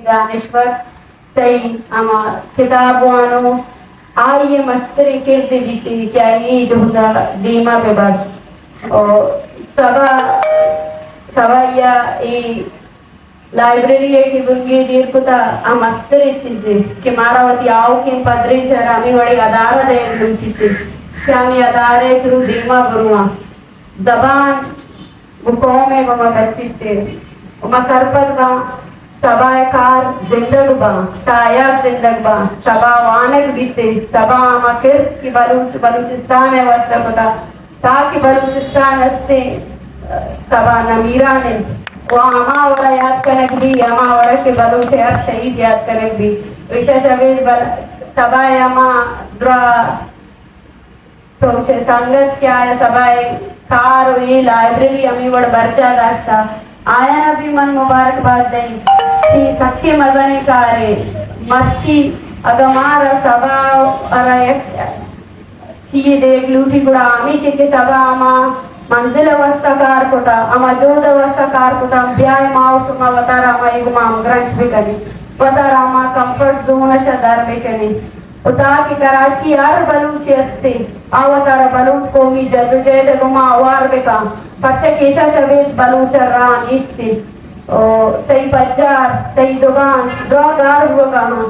دانشور، تئی ہما کتاب وانو، آئی ء مستریں کرد بیت کہ آئی ء جہد ء دیما بہ بر۔ او سبا، سبا یا اے لائبریری ء کہ بنگیج ایر کتا، آ مستریں چیزے کہ مارا وتی آؤکیں پدریچ ء را ہمے وڑیں ادارہ دئیگ لوٹیت کہ ہمے ادارہ ء تھرو دیما برواں۔ زبان گوں قوم ء گوما کچیت ء ما سرپد باں۔ سبا ء کار زندگ باں، تاں حیات زندگ باں۔ سبا وانگ بیت ء سبا ہما کرد کہ بلوچ بلوچستان ء واستہ کتا، تاکہ بلوچستان ہستیں، سبا نمیران انت۔ و ہما وڑا یات کنگ بی، ہما وڑا کہ بلوچ ء ہر شہید یات کنگ بی۔ ایشا چہ ابید بل-، سبا ء ہما درا تو چہ سنگت کہ آیا سبا ء کار و اے لائبریری ہمے وڑ برجا داشتا، آیانا بھی من مبارکباد دئیں۔ اے سکیں مزنیں کارے۔ مرچی اگاں مارا سبا ء را یک چیے دیگ لوٹی گڑا ہمیش کہ سبا ہما منزل ء واستہ کار کتا، ہما جہد ء واستہ کار کتا، بیائے ما و شما وتارا ہما ایگما ہمگرنچ بکنیں، وتارا ہما کمفرٹ زون ء چہ در بکنیں۔ و تاکہ کراچی ہر بلوچے ہستے، آ وتارا بلوچ قومی جدوجہد ء گوما ہوار بکن، پرچا کہ ایشا چہ ابید بلوچ ء راہ نیستے۔ و تئی پجار، تئی زبان دراہ گار بوگا ہاں۔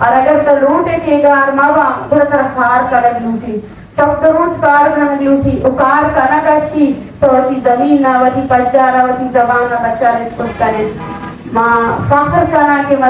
اور اگر تو لوٹے کہ گار مبا، گڑا ترا کار کنگ لوٹی۔ شپ دو روچ کار کنگ لوٹی۔ و کار کنگ اشی تو وتی زمین ء، وتی پجار ء، وتی زبان ء بچار ات کت کنے۔ ما فخر کناں کہ ما